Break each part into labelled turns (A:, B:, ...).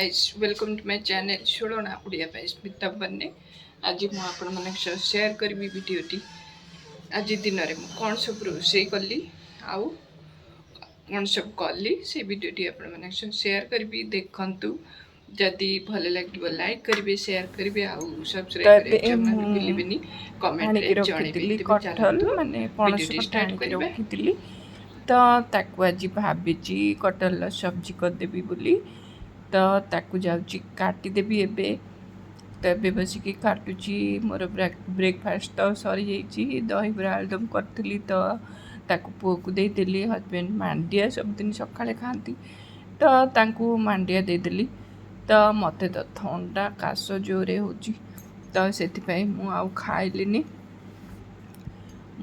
A: Guys, welcome to my channel Sholona Odia by Smita Banne. ଆଜି ମୁଁ ଆପଣମାନଙ୍କ ସହ ସେୟାର କରିବି ଭିଡ଼ିଓଟି। ଆଜି ଦିନରେ ମୁଁ କ'ଣ ସବୁ ରୋଷେଇ କଲି ଆଉ କ'ଣ ସବୁ କଲି, ସେ ଭିଡ଼ିଓଟି ଆପଣମାନଙ୍କ ସହ ସେୟାର କରିବି। ଦେଖନ୍ତୁ, ଯଦି ଭଲ ଲାଗିବ ଲାଇକ୍ କରିବେ, ସେୟାର କରିବେ ଆଉ
B: ତ
A: ସବସ୍କ୍ରାଇବ୍
B: ଏବେ
A: କରିବାକୁ ଜମା ବି
B: ମୁଁ
A: ଭୁଲିବେନି। କମେଣ୍ଟରେ
B: ଆଣିକି
A: ଜଣେଇବେ।
B: ରଖିଥିଲି
A: ତେବେ
B: କଟହଲ,
A: ଚାଲନ୍ତୁ,
B: ମାନେ ପଣସ
A: ଭିଡ଼ିଓଟି
B: କଠା
A: ଷ୍ଟାର୍ଟ
B: ଆଣିକି
A: କରିବା।
B: ରଖିଥିଲି। ତ ତାକୁ ଆଜି ଭାବିଛି କଟହଲର ସବଜି କରିଦେବି ବୋଲି। ତ ତାକୁ ଯାଉଛି କାଟିଦେବି ଏବେ। ତ ଏବେ ବସିକି କାଟୁଛି। ମୋର ବ୍ରେକଫାଷ୍ଟ ତ ସରିଯାଇଛି। ଦହିବରା ଆଳୁଦମ କରିଥିଲି, ତ ତାକୁ ପୁଅକୁ ଦେଇଦେଲି। ହଜବେଣ୍ଡ ମାଣ୍ଡିଆ ସବୁଦିନ ସକାଳେ ଖାଆନ୍ତି, ତ ତାଙ୍କୁ ମାଣ୍ଡିଆ ଦେଇଦେଲି। ତ ମୋତେ ତ ଥଣ୍ଡା କାଶ ଜୋରେ ହେଉଛି, ତ ସେଥିପାଇଁ ମୁଁ ଆଉ ଖାଇଲିନି।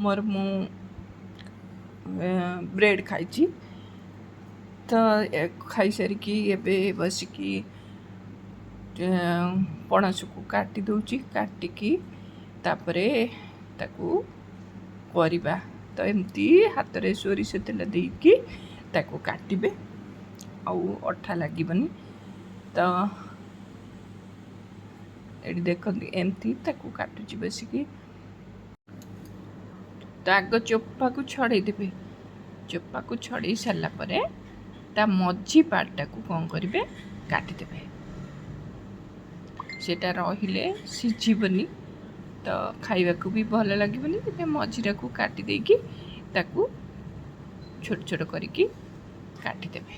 B: ମୋର ମୁଁ ବ୍ରେଡ଼୍ ଖାଇଛି। ତ ଖାଇସାରିକି ଏବେ ବସିକି ପଣସକୁ କାଟି ଦେଉଛି। କାଟିକି ତାପରେ ତାକୁ କରିବା। ତ ଏମିତି ହାତରେ ସୋରିଷ ତେଲ ଦେଇକି ତାକୁ କାଟିବେ, ଆଉ ଅଠା ଲାଗିବନି। ତ ଏଠି ଦେଖନ୍ତୁ, ଏମିତି ତାକୁ କାଟୁଛି ବସିକି। ତ ଆଗ ଚୋପାକୁ ଛଡ଼େଇ ଦେବେ। ଚୋପାକୁ ଛଡ଼େଇ ସାରିଲା ପରେ ତା ମଝି ପାର୍ଟଟାକୁ କ'ଣ କରିବେ? କାଟିଦେବେ। ସେଇଟା ରହିଲେ ସିଝିବନି, ତ ଖାଇବାକୁ ବି ଭଲ ଲାଗିବନି। ସେଥିପାଇଁ ମଝିଟାକୁ କାଟି ଦେଇକି ତାକୁ ଛୋଟ ଛୋଟ କରିକି କାଟିଦେବେ।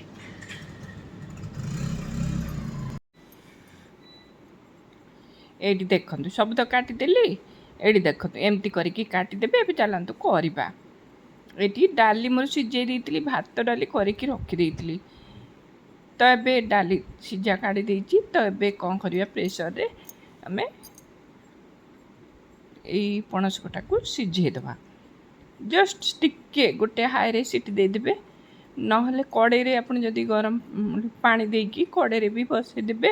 B: ଏଇଠି ଦେଖନ୍ତୁ, ସବୁ ତ କାଟିଦେଲି। ଏଇଠି ଦେଖନ୍ତୁ, ଏମିତି କରିକି କାଟିଦେବେ। ଏବେ ଚାଲନ୍ତୁ କରିବା। ଏଠି ଡାଲି ମୋର ସିଝେଇ ଦେଇଥିଲି, ଭାତ ଡାଲି କରିକି ରଖିଦେଇଥିଲି। ତ ଏବେ ଡାଲି ସିଝା କାଢ଼ି ଦେଇଛି। ତ ଏବେ କ'ଣ କରିବା? ପ୍ରେସରରେ ଆମେ ଏଇ ପଣସ କଠାକୁ ସିଝେଇ ଦେବା। ଜଷ୍ଟ ଟିକେ ଗୋଟେ ହାଇରେ ସିଟି ଦେଇଦେବେ। ନହେଲେ କଡ଼େଇରେ ଆପଣ ଯଦି ଗରମ ପାଣି ଦେଇକି କଡ଼େଇରେ ବି ବସେଇଦେବେ,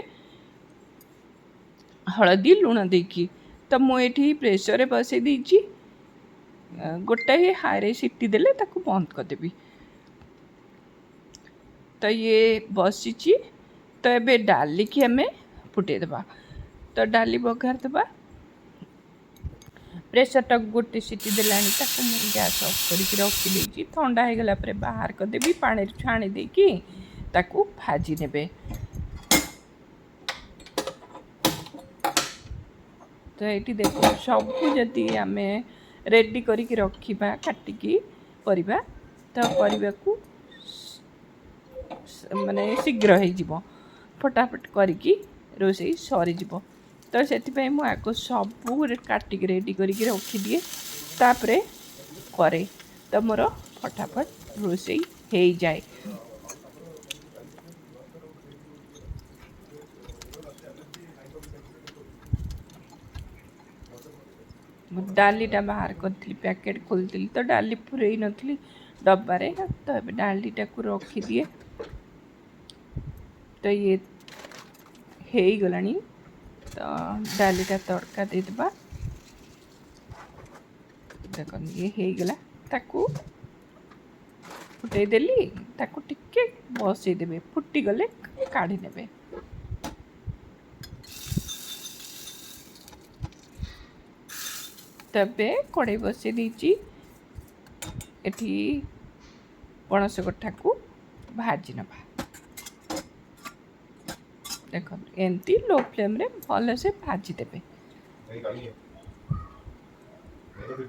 B: ହଳଦୀ ଲୁଣ ଦେଇକି। ତ ମୁଁ ଏଠି ପ୍ରେସରରେ ବସେଇ ଦେଇଛି। ଗୋଟାଏ ହାଇରେ ସିଟି ଦେଲେ ତାକୁ ବନ୍ଦ କରିଦେବି। ତ ଇଏ ବସିଛି। ତ ଏବେ ଡାଲିକି ଆମେ ଫୁଟେଇଦେବା। ତ ଡାଲି ବଘାରି ଦେବା। ପ୍ରେସରଟାକୁ ଗୋଟେ ସିଟି ଦେଲାଣି, ତାକୁ ମୁଁ ଗ୍ୟାସ୍ ଅଫ୍ କରିକି ରଖିଦେଇଛି। ଥଣ୍ଡା ହେଇଗଲା ପରେ ବାହାର କରିଦେବି। ପାଣିରୁ ଛାଣି ଦେଇକି ତାକୁ ଭାଜି ନେବେ। ତ ଏଇଠି ଦେଖ, ସବୁ ଯଦି ଆମେ ରେଡ଼ି କରିକି ରଖିବା କାଟିକି ପରିବା, ତ କରିବାକୁ ମାନେ ଶୀଘ୍ର ହେଇଯିବ, ଫଟାଫଟ କରିକି ରୋଷେଇ ସରିଯିବ। ତ ସେଥିପାଇଁ ମୁଁ ଆଗ ସବୁ କାଟିକି ରେଡ଼ି କରିକି ରଖିଦିଏ, ତାପରେ କରେ। ତ ମୋର ଫଟାଫଟ ରୋଷେଇ ହେଇଯାଏ। ମୁଁ ଡାଲିଟା ବାହାର କରିଥିଲି, ପ୍ୟାକେଟ୍ ଖୋଲିଥିଲି, ତ ଡାଲି ପୁରେଇ ନଥିଲି ଡବାରେ। ତ ଏବେ ଡାଲିଟାକୁ ରଖିଦିଏ। ତ ଇଏ ହେଇଗଲାଣି, ତ ଡାଲିଟା ତଡ଼କା ଦେଇଦେବା। ଦେଖନ୍ତୁ, ଇଏ ହେଇଗଲା। ତାକୁ ଫୁଟେଇ ଦେଲି। ତାକୁ ଟିକେ ବସେଇଦେବେ, ଫୁଟିଗଲେ କାଢ଼ି ନେବେ। ତେବେ କଡ଼େଇ ବସେଇ ଦେଇଛି। ଏଠି ପଣସ କଠାକୁ ଭାଜି ନେବା। ଦେଖନ୍ତୁ, ଏମିତି ଲୋ ଫ୍ଲେମ୍ରେ ଭଲସେ ଭାଜିଦେବେ।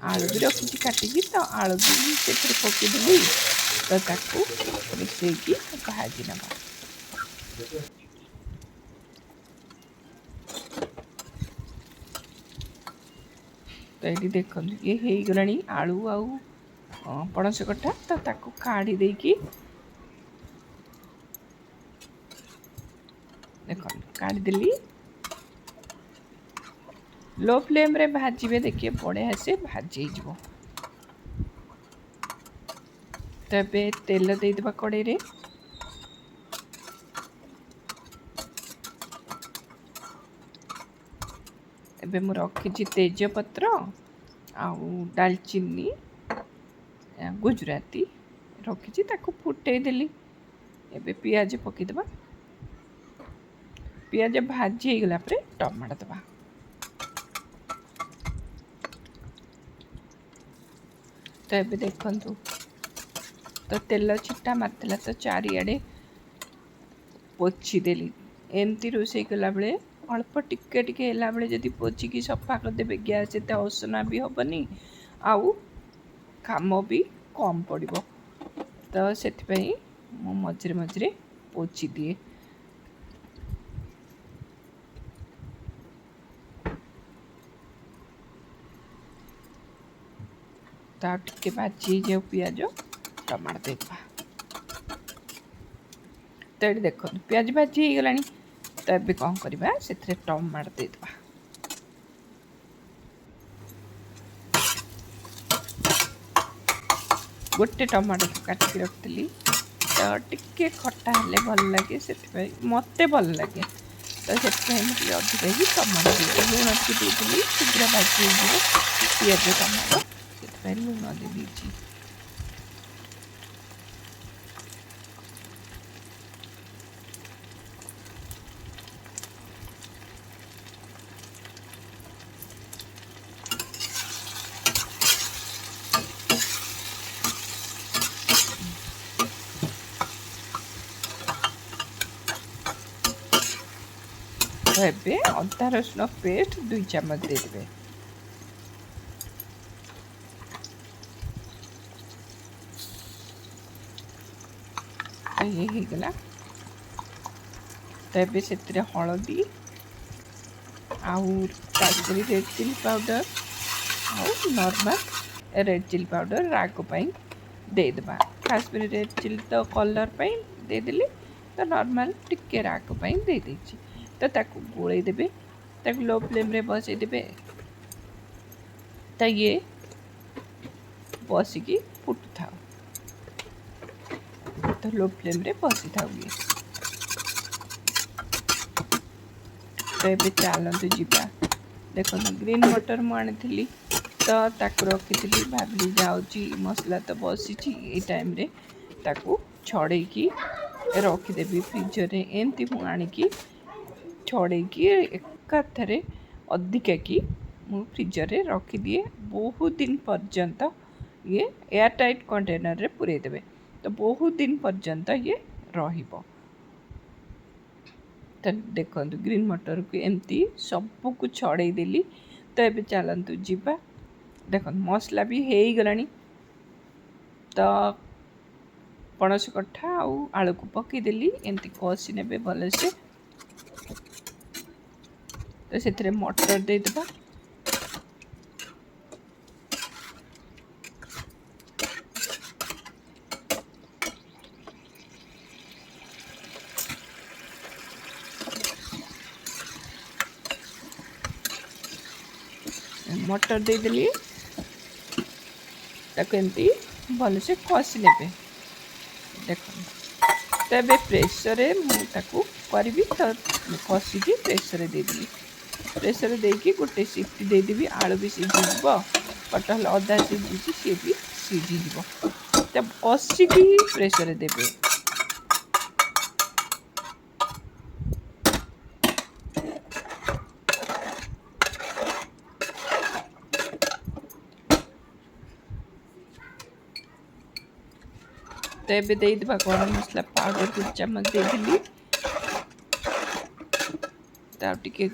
B: ଆଳୁ ବି ରଖିଛି କାଟିକି, ତ ଆଳୁ ବି ସେଥିରେ ପକେଇଦେଲି। ତ ତାକୁ ମିଶେଇକି ଭାଜି ନେବା। ତ ଏଇଠି ଦେଖନ୍ତୁ, ଇଏ ହେଇଗଲାଣି ଆଳୁ ଆଉ ପଣସ କଠା। ତ ତାକୁ କାଢ଼ି ଦେଇକି, ଦେଖନ୍ତୁ, କାଢ଼ିଦେଲି। ଲୋ ଫ୍ଲେମ୍ରେ ଭାଜିବେ, ଦେଖିବେ ବଢ଼ିଆ ସେ ଭାଜି ହେଇଯିବ। ତ ଏବେ ତେଲ ଦେଇଦେବା କଡ଼େଇରେ। ଏବେ ମୁଁ ରଖିଛି ତେଜପତ୍ର ଆଉ ଡାଲଚିନି, ଗୁଜୁରାତି ରଖିଛି, ତାକୁ ଫୁଟେଇ ଦେଲି। ଏବେ ପିଆଜ ପକାଇଦେବା।
A: ପିଆଜ ଭାଜି ହେଇଗଲା ପରେ ଟମାଟୋ ଦେବା। ତ ଏବେ ଦେଖନ୍ତୁ, ତ ତେଲ ଛିଟା ମାରିଥିଲା, ତ ଚାରିଆଡ଼େ ପୋଛିଦେଲି। ଏମିତି ରୋଷେଇ କଲାବେଳେ ଅଳ୍ପ ଟିକେ ଟିକେ ହେଲାବେଳେ ଯଦି ପୋଛିକି ସଫା କରିଦେବେ, ଗ୍ୟାସ୍ ଏତେ ଅସନା ବି ହେବନି ଆଉ କାମ ବି କମ୍ ପଡ଼ିବ। ତ ସେଥିପାଇଁ ମୁଁ ମଝିରେ ମଝିରେ ପୋଛି ଦିଏ। ତ ଆଉ ଟିକେ ଭାଜି ହେଇଯାଉ ପିଆଜ, ଟମାଟୋ ଦେଇଦେବା। ତ ଏଠି ଦେଖନ୍ତୁ, ପିଆଜ ଭାଜି ହେଇଗଲାଣି। ତ ଏବେ କ'ଣ କରିବା? ସେଥିରେ ଟମାଟୋ ଦେଇଦେବା। ଗୋଟେ ଟମାଟୋକୁ କାଟିକି ରଖିଥିଲି। ତ ଟିକେ ଖଟା ହେଲେ ଭଲ ଲାଗେ, ସେଥିପାଇଁ ମୋତେ ଭଲ ଲାଗେ, ତ ସେଥିପାଇଁ ମୁଁ ଟିକେ ଅଧିକା ହିଁ ଟମାଟୋ ଦିଏ। ଲୁଣ ଟିକେ ଦେଇଥିଲି, ଶୀଘ୍ର ଭାଜି ହେଇଯିବ ପିଆଜ ଟମାଟୋ, ସେଥିପାଇଁ ଲୁଣ ଦେଇଦେଇଛି। ତ ଏବେ ଅଦା ରସୁଣ ପେଷ୍ଟ 2 ଚାମଚ ଦେଇଦେବେ। ତ ଇଏ ହେଇଗଲା। ତ ଏବେ ସେଥିରେ ହଳଦୀ ଆଉ କାଶ୍ମୀରୀ ରେଡ଼୍ ଚିଲି ପାଉଡ଼ର ଆଉ ନର୍ମାଲ୍ ରେଡ଼୍ ଚିଲି ପାଉଡ଼ର ରାଗ ପାଇଁ ଦେଇଦେବା। କାଶ୍ମୀରୀ ରେଡ଼୍ ଚିଲି ତ କଲର୍ ପାଇଁ ଦେଇଦେଲି, ତ ନର୍ମାଲ୍ ଟିକେ ରାଗ ପାଇଁ ଦେଇଦେଇଛି। ତ ତାକୁ ଗୋଳେଇ ଦେବେ, ତାକୁ ଲୋ ଫ୍ଲେମ୍ରେ ବସେଇ ଦେବେ। ତ ଇଏ ବସିକି ଫୁଟୁଥାଉ, ତ ଲୋ ଫ୍ଲେମ୍ରେ ବସିଥାଉ ଇଏ। ତ ଏବେ ଚାଲନ୍ତୁ ଯିବା। ଦେଖନ୍ତୁ, ଗ୍ରୀନ୍ ମଟର ମୁଁ ଆଣିଥିଲି, ତ ତାକୁ ରଖିଥିଲି। ଭାବିଲି ଯାଉଛି, ମସଲା ତ ବସିଛି, ଏଇ ଟାଇମ୍ରେ ତାକୁ ଛଡ଼େଇକି ରଖିଦେବି ଫ୍ରିଜରରେ। ଏମିତି ମୁଁ ଆଣିକି ଛଡ଼େଇକି ଏକାଥରେ ଅଧିକା କି ମୁଁ ଫ୍ରିଜରରେ ରଖିଦିଏ ବହୁତ ଦିନ ପର୍ଯ୍ୟନ୍ତ। ଇଏ ଏୟାର ଟାଇଟ୍ କଣ୍ଟେନରରେ ପୂରେଇ ଦେବେ, ତ ବହୁତ ଦିନ ପର୍ଯ୍ୟନ୍ତ ଇଏ ରହିବ। ତ ଦେଖନ୍ତୁ, ଗ୍ରୀନ୍ ମଟରକୁ ଏମିତି ସବୁକୁ ଛଡ଼େଇ ଦେଲି। ତ ଏବେ ଚାଲନ୍ତୁ ଯିବା। ଦେଖନ୍ତୁ, ମସଲା ବି ହେଇଗଲାଣି। ତ ପଣସ କଠା ଆଉ ଆଳୁକୁ ପକାଇଦେଲି। ଏମିତି କଷି ନେବେ ଭଲସେ। ତ ସେଥିରେ ମଟର ଦେଇଦେବା। ମଟର ଦେଇଦେଲି, ତାକୁ ଏମିତି ଭଲସେ କଷି ନେବେ। ଦେଖନ୍ତୁ, ତ ଏବେ ପ୍ରେସରରେ ମୁଁ ତାକୁ କରିବି। ତ କଷିକି ପ୍ରେସରରେ ଦେଇଦେଲି। ପ୍ରେସରରେ ଦେଇକି ଗୋଟେ ସିଟି ଦେଇଦେବି। ଆଳୁ ବି ସିଝିଯିବ, ପଟଲ ଅଦା ସିଝିଛି, ସିଏ ବି ସିଝିଯିବ। ତ କଷିକି ହିଁ ପ୍ରେସରରେ ଦେବେ। ତ ଏବେ ଦେଇଦେବା ଗରମ ମସଲା ପାଉଡ଼ର, 1 ଚାମଚ ଦେଇଦେଲି। ତ ଆଉ ଟିକେ,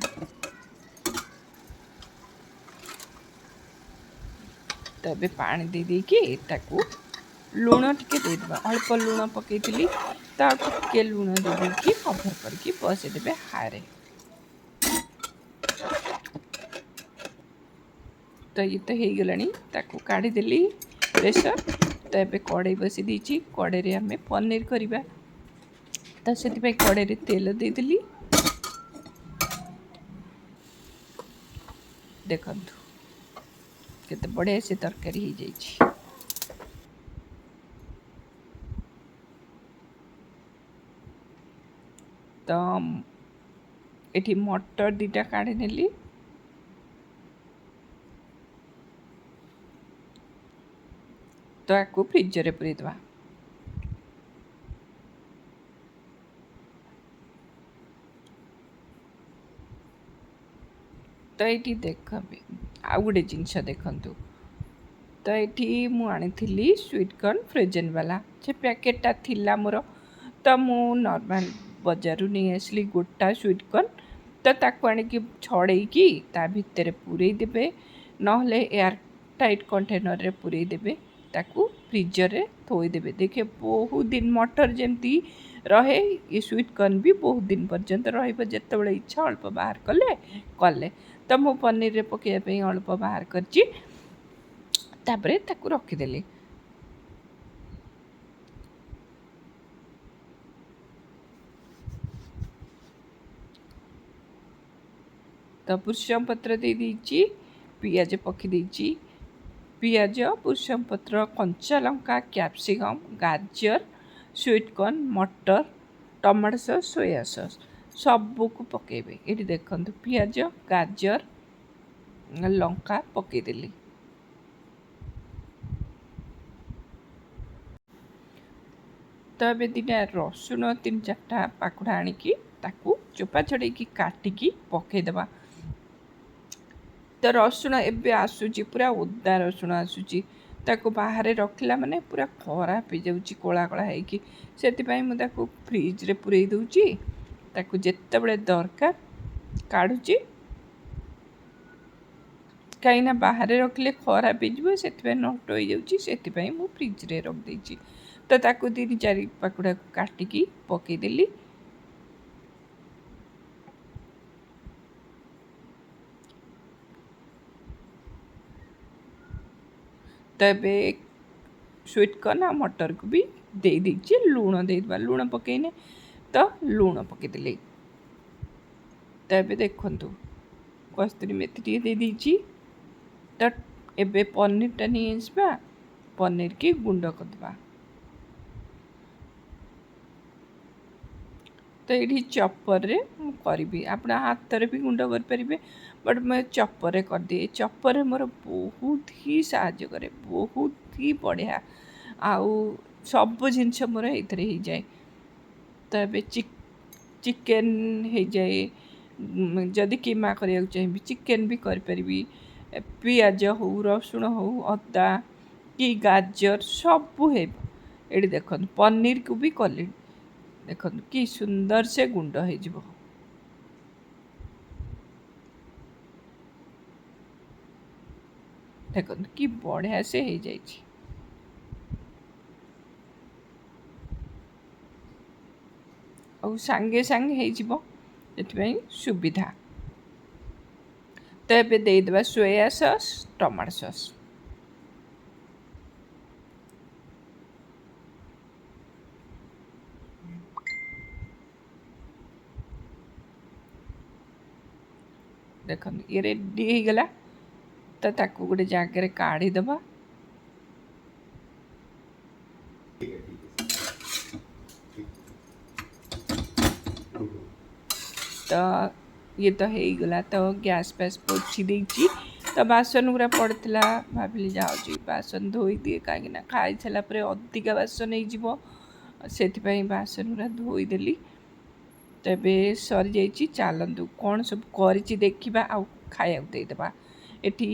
A: ତ ଏବେ ପାଣି ଦେଇ ଦେଇକି ତାକୁ ଲୁଣ ଟିକେ ଦେଇଦେବା। ଅଳ୍ପ ଲୁଣ ପକାଇଥିଲି, ତ ଆଉ ଟିକେ ଲୁଣ ଦେଇ ଦେଇକି କଭର୍ କରିକି ବସେଇଦେବେ ହାରେ। ତ ଇଏ ତ ହେଇଗଲାଣି, ତାକୁ କାଢ଼ିଦେଲି ପ୍ରେସର୍। ତ ଏବେ କଡ଼େଇ ବସେଇ ଦେଇଛି। କଡ଼େଇରେ ଆମେ ପନିର କରିବା, ତ ସେଥିପାଇଁ କଡ଼େଇରେ ତେଲ ଦେଇଦେଲି। ଦେଖନ୍ତୁ କେତେ ବଢ଼ିଆ ସେ ତରକାରୀ ହେଇଯାଇଛି। ତ ଏଠି ମଟର 2ଟା କାଢ଼ି ନେଲି। ତ ଆକୁ ଫ୍ରିଜରେ ପୂରେଇଦେବା। ତ ଏଇଠି ଦେଖ, ଆଉ ଗୋଟେ ଜିନିଷ ଦେଖନ୍ତୁ। ତ ଏଠି ମୁଁ ଆଣିଥିଲି ସୁଇଟ୍ କର୍ନ ଫ୍ରୋଜେନ୍ ବାଲା, ସେ ପ୍ୟାକେଟ୍ଟା ଥିଲା ମୋର। ତ ମୁଁ ନର୍ମାଲ୍ ବଜାରରୁ ନେଇ ଆସିଲି ଗୋଟା ସୁଇଟ୍ କର୍ନ। ତ ତାକୁ ଆଣିକି ଛଡ଼େଇକି ତା ଭିତରେ ପୂରେଇ ଦେବେ, ନହେଲେ ଏୟାର ଟାଇଟ୍ କଣ୍ଟେନର୍ରେ ପୂରେଇ ଦେବେ, ତାକୁ ଫ୍ରିଜରରେ ଥୋଇଦେବେ। ଦେଖିବେ ବହୁତ ଦିନ ମଟର ଯେମିତି ରହେ, ଏ ସୁଇଟ୍ କର୍ନ ବି ବହୁତ ଦିନ ପର୍ଯ୍ୟନ୍ତ ରହିବ। ଯେତେବେଳେ ଇଚ୍ଛା ଅଳ୍ପ ବାହାର କଲେ କଲେ। ତ ମୁଁ ପନିରରେ ପକାଇବା ପାଇଁ ଅଳ୍ପ ବାହାର କରିଛି, ତାପରେ ତାକୁ ରଖିଦେଲି। ତ ଭୃସଙ୍ଗ ପତ୍ର ଦେଇ ଦେଇଛି, ପିଆଜ ପକାଇ ଦେଇଛି। ପିଆଜ, ଭୃସଙ୍ଗ ପତ୍ର, କଞ୍ଚା ଲଙ୍କା, କ୍ୟାପ୍ସିକମ୍, ଗାଜର, ସୁଇଟ୍ କର୍ନ, ମଟର, ଟମାଟୋ ସସ୍, ସୋୟା ସସ୍ ସବୁକୁ ପକାଇବେ। ଏଇଠି ଦେଖନ୍ତୁ, ପିଆଜ, ଗାଜର, ଲଙ୍କା ପକାଇଦେଲି। ତ ଏବେ 2ଟା ରସୁଣ, ତିନି ଚାରିଟା ପାଖୁଡ଼ା ଆଣିକି ତାକୁ ଚୋପା ଛଡ଼େଇକି କାଟିକି ପକାଇଦେବା। ତ ରସୁଣ ଏବେ ଆସୁଛି, ପୁରା ଓଦା ରସୁଣ ଆସୁଛି। ତାକୁ ବାହାରେ ରଖିଲା ମାନେ ପୁରା ଖରାପ ହେଇଯାଉଛି, କଳା କଳା ହେଇକି। ସେଥିପାଇଁ ମୁଁ ତାକୁ ଫ୍ରିଜରେ ପୂରେଇ ଦେଉଛି, ତାକୁ ଯେତେବେଳେ ଦରକାର କାଢ଼ୁଛି। କାହିଁକିନା ବାହାରେ ରଖିଲେ ଖରାପ ହେଇଯିବ, ସେଥିପାଇଁ ନଷ୍ଟ ହେଇଯାଉଛି। ସେଥିପାଇଁ ମୁଁ ଫ୍ରିଜରେ ରଖିଦେଇଛି। ତ ତାକୁ ତିନି ଚାରି ପାଖୁଡ଼ାକୁ କାଟିକି ପକାଇଦେଲି। ତ ଏବେ ସୁଇଟ୍ କର୍ନ ଆଉ ମଟରକୁ ବି ଦେଇଦେଇଛି। ଲୁଣ ଦେଇଦେବା, ଲୁଣ ପକାଇନେ ତ ଲୁଣ ପକାଇଦେଲି। ତ ଏବେ ଦେଖନ୍ତୁ, କସ୍ତୁରୀ ମେଥି ଟିକେ ଦେଇଦେଇଛି। ତ ଏବେ ପନିରଟା ନେଇ ଆସିବା, ପନିରକି ଗୁଣ୍ଡ କରିଦେବା। ତ ଏଇଠି ଚପରରେ ମୁଁ କରିବି, ଆପଣ ହାତରେ ବି ଗୁଣ୍ଡ କରିପାରିବେ, ବଟ୍ ମୁଁ ଚପରରେ କରିଦିଏ। ଚପରରେ ମୋର ବହୁତ ହି ସାହାଯ୍ୟ କରେ, ବହୁତ ହି ବଢ଼ିଆ, ଆଉ ସବୁ ଜିନିଷ ମୋର ଏଇଥିରେ ହେଇଯାଏ। ତ ଏବେ ଚିକେନ୍ ହେଇଯାଏ, ଯଦି କିମା କରିବାକୁ ଚାହିଁବି ଚିକେନ୍ ବି କରିପାରିବି। ପିଆଜ ହଉ, ରସୁଣ ହଉ, ଅଦା କି ଗାଜର ସବୁ ହେବ। ଏଇଠି ଦେଖନ୍ତୁ, ପନିରକୁ ବି କଲି। ଦେଖନ୍ତୁ କି ସୁନ୍ଦର ସେ ଗୁଣ୍ଡ ହେଇଯିବ। ଦେଖନ୍ତୁ କି ବଢ଼ିଆ ସେ ହେଇଯାଇଛି। ଆଉ ସାଙ୍ଗେ ସାଙ୍ଗେ ହେଇଯିବ, ସେଥିପାଇଁ ସୁବିଧା। ତ ଏବେ ଦେଇଦେବା ସୋୟା ସସ୍, ଟମାଟୋ ସସ୍। ଦେଖନ୍ତୁ, ଇଏ ରେଡ଼ି ହେଇଗଲା। ତ ତାକୁ ଗୋଟେ ଜାଗାରେ କାଢ଼ିଦେବା। ତ ଇଏ ତ ହେଇଗଲା। ତ ଗ୍ୟାସ୍ ଫ୍ୟାସ୍ ପୋଛି ଦେଇଛି। ତ ବାସନ ଗୁଡ଼ା ପଡ଼ିଥିଲା, ଭାବିଲି ଯାଉଛି ବାସନ ଧୋଇଦିଏ, କାହିଁକିନା ଖାଇସାରିଲା ପରେ ଅଧିକା ବାସନ ହେଇଯିବ, ସେଥିପାଇଁ ବାସନ ଗୁଡ଼ା ଧୋଇଦେଲି। ତ ଏବେ ସରିଯାଇଛି। ଚାଲନ୍ତୁ କ'ଣ ସବୁ କରିଛି ଦେଖିବା ଆଉ ଖାଇବାକୁ ଦେଇଦେବା। ଏଠି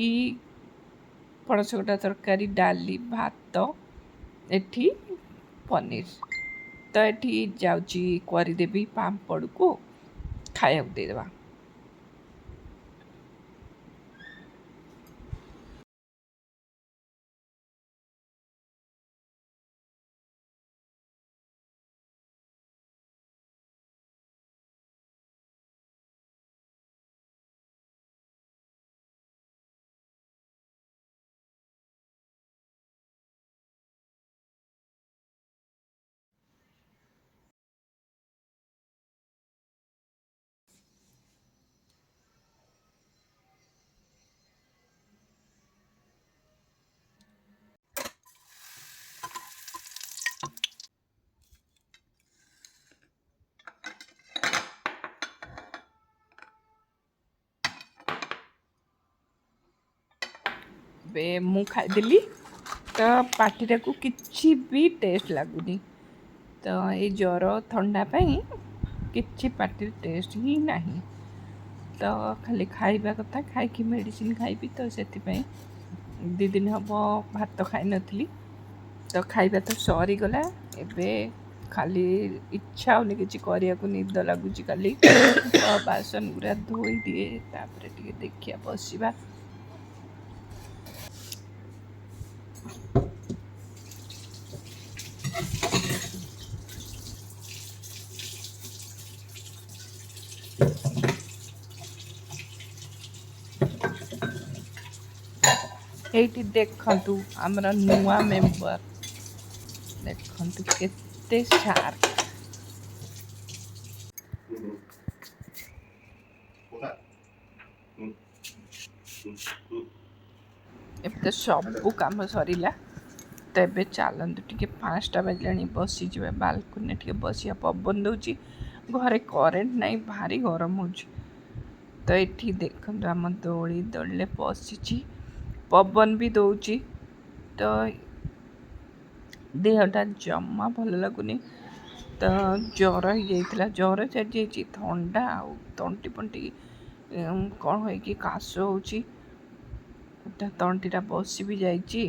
A: ପଣସ କଠା ତରକାରୀ, ଡାଲି, ଭାତ, ଏଠି ପନିର। ତ ଏଠି ଯାଉଛି କରିଦେବି ପାମ୍ପଡ଼କୁ, ଖାଇବାକୁ ଦେଇଦେବା। ଏବେ ମୁଁ ଖାଇଦେଲି, ତ ପାଟିଟାକୁ କିଛି ବି ଟେଷ୍ଟ ଲାଗୁନି। ତ ଏଇ ଜ୍ୱର ଥଣ୍ଡା ପାଇଁ କିଛି ପାଟିରେ ଟେଷ୍ଟ ହିଁ ନାହିଁ।
B: ତ ଖାଲି ଖାଇବା କଥା, ଖାଇକି ମେଡ଼ିସିନ ଖାଇବି। ତ ସେଥିପାଇଁ 2 ଦିନ ହେବ ଭାତ ଖାଇନଥିଲି। ତ ଖାଇବା ତ ସରିଗଲା, ଏବେ ଖାଲି ଇଚ୍ଛା ହେଉନି କିଛି କରିବାକୁ, ନିଦ ଲାଗୁଛି ଖାଲି। ତ ବାସନ ଗୁଡ଼ା ଧୋଇ ଦିଏ, ତାପରେ ଟିକେ ଦେଖିବା, ବସିବା। ଏଇଠି ଦେଖନ୍ତୁ ଆମର ନୂଆ ମେମ୍ବର, ଦେଖନ୍ତୁ କେତେ ସାର୍କ। ଏବେ ତ ସବୁ କାମ ସରିଲା। ତ ଏବେ ଚାଲନ୍ତୁ ଟିକେ, 5ଟା ବାଜିଲାଣି, ବସିଯିବା ବାଲକୁନିରେ ଟିକେ ବସିବା, ପବନ ଦେଉଛି। ଘରେ କରେଣ୍ଟ ନାହିଁ, ଭାରି ଗରମ ହେଉଛି। ତ ଏଠି ଦେଖନ୍ତୁ ଆମ ଦୋଳି, ଦୋଳିରେ ବସିଛି, ପବନ ବି ଦେଉଛି। ତ ଦେହଟା ଜମା ଭଲ ଲାଗୁନି। ତ ଜ୍ୱର ହେଇଯାଇଥିଲା, ଜ୍ୱର ଛାଡ଼ିଯାଇଛି, ଥଣ୍ଡା ଆଉ ତଣ୍ଟି ଫଣ୍ଟି କ'ଣ ହେଇକି କାଶ ହେଉଛି, ତଣ୍ଟିଟା ବସି ବି ଯାଇଛି,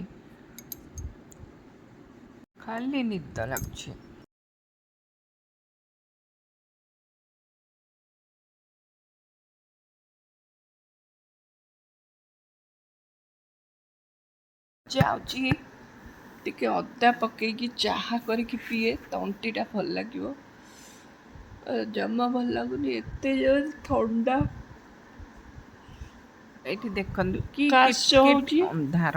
B: ଖାଲି ନିଦ ଲାଗୁଛି। ଯାଉଛି ଟିକେ ଅଦା ପକେଇକି ଚାହା କରିକି ପିଏ, ତଣ୍ଟିଟା ଭଲ ଲାଗିବ। ଜମା ଭଲ ଲାଗୁନି, ଏତେ ଜୋର ଥଣ୍ଡା। ଏଇଠି ଦେଖନ୍ତୁ କି
A: କାଶ ହେଉଛି,
B: ଅନ୍ଧାର,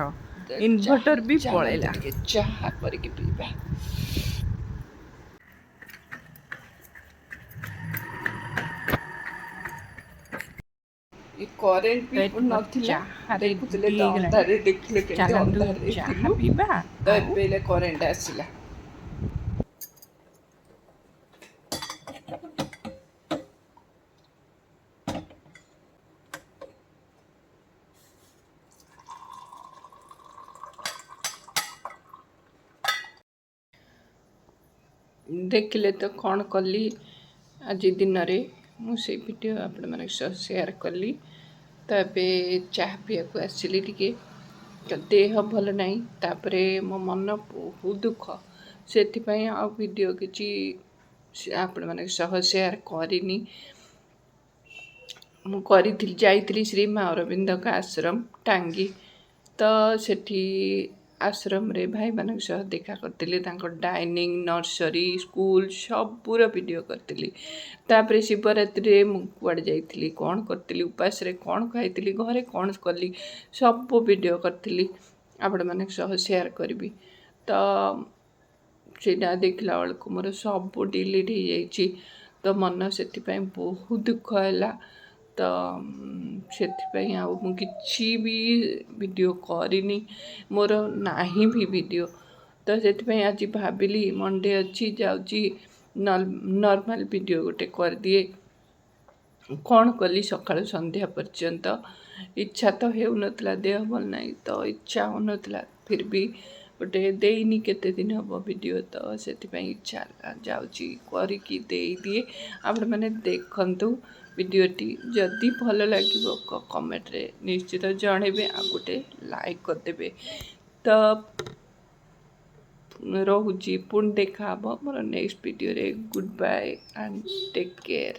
B: ଇନଭର୍ଟର ବି ପଳେଇଲା।
A: ଟିକେ ଚାହା କରିକି ପିଇବା। କରେଣ୍ଟ ବି ନଥିଲା, ଦେଖୁଥିଲେ ତ ଅନ୍ଧାରରେ, ଦେଖିଲେ କେମିତି ଅନ୍ଧାରରେ
B: ଚାହା ପିଇବା।
A: ତ ଏବେ ହେଲେ କରେଣ୍ଟ ଆସିଲା। ଦେଖିଲେ ତ କ'ଣ କଲି ଆଜି ଦିନରେ, ମୁଁ ସେଇ ଭିଡ଼ିଓ ଆପଣମାନଙ୍କ ସହ ସେୟାର କଲି। ତ ଏବେ ଚାହା ପିଇବାକୁ ଆସିଲି ଟିକେ। ତ ଦେହ ଭଲ ନାହିଁ, ତାପରେ ମୋ ମନ ବହୁତ ଦୁଃଖ, ସେଥିପାଇଁ ଆଉ ଭିଡ଼ିଓ କିଛି ଆପଣମାନଙ୍କ ସହ ସେୟାର କରିନି। ମୁଁ କରିଥିଲି, ଯାଇଥିଲି ଶ୍ରୀ ମା ଅରବିନ୍ଦଙ୍କ ଆଶ୍ରମ ଟାଙ୍ଗି। ତ ସେଠି ଆଶ୍ରମରେ ଭାଇମାନଙ୍କ ସହ ଦେଖା କରିଥିଲି, ତାଙ୍କ ଡାଇନିଂ, ନର୍ସରୀ, ସ୍କୁଲ ସବୁର ଭିଡ଼ିଓ କରିଥିଲି। ତାପରେ ଶିବରାତ୍ରିରେ ମୁଁ କୁଆଡ଼େ ଯାଇଥିଲି, କ'ଣ କରିଥିଲି, ଉପାସରେ କ'ଣ ଖାଇଥିଲି, ଘରେ କ'ଣ କଲି, ସବୁ ଭିଡ଼ିଓ କରିଥିଲି, ଆପଣମାନଙ୍କ ସହ ସେୟାର କରିବି। ତ ସେଇଟା ଦେଖିଲା ବେଳକୁ ମୋର ସବୁ ଡିଲିଟ୍ ହେଇଯାଇଛି। ତ ମନ ସେଥିପାଇଁ ବହୁତ ଦୁଃଖ ହେଲା। ତ ସେଥିପାଇଁ ଆଉ ମୁଁ କିଛି ବି ଭିଡ଼ିଓ କରିନି, ମୋର ନାହିଁ ବି ଭିଡ଼ିଓ। ତ ସେଥିପାଇଁ ଆଜି ଭାବିଲି ମଣ୍ଡେ ଅଛି, ଯାଉଛି ନର୍ମାଲ୍ ଭିଡ଼ିଓ ଗୋଟେ କରିଦିଏ, କ'ଣ କଲି ସକାଳୁ ସନ୍ଧ୍ୟା ପର୍ଯ୍ୟନ୍ତ। ଇଚ୍ଛା ତ ହେଉନଥିଲା, ଦେହ ଭଲ ନାହିଁ ତ ଇଚ୍ଛା ହେଉନଥିଲା, ଫିର୍ ବି ଗୋଟେ ଦେଇନି କେତେ ଦିନ ହେବ ଭିଡ଼ିଓ, ତ ସେଥିପାଇଁ ଇଚ୍ଛା ହେଲା ଯାଉଛି କରିକି ଦେଇଦିଏ। ଆପଣମାନେ ଦେଖନ୍ତୁ ଭିଡ଼ିଓଟି, ଯଦି ଭଲ ଲାଗିବ କମେଣ୍ଟରେ ନିଶ୍ଚିତ ଜଣେଇବେ ଆଉ ଗୋଟେ ଲାଇକ୍ କରିଦେବେ। ତ ରହୁଛି, ପୁଣି ଦେଖା ହେବ ମୋର ନେକ୍ସଟ ଭିଡ଼ିଓରେ। Good bye and take care.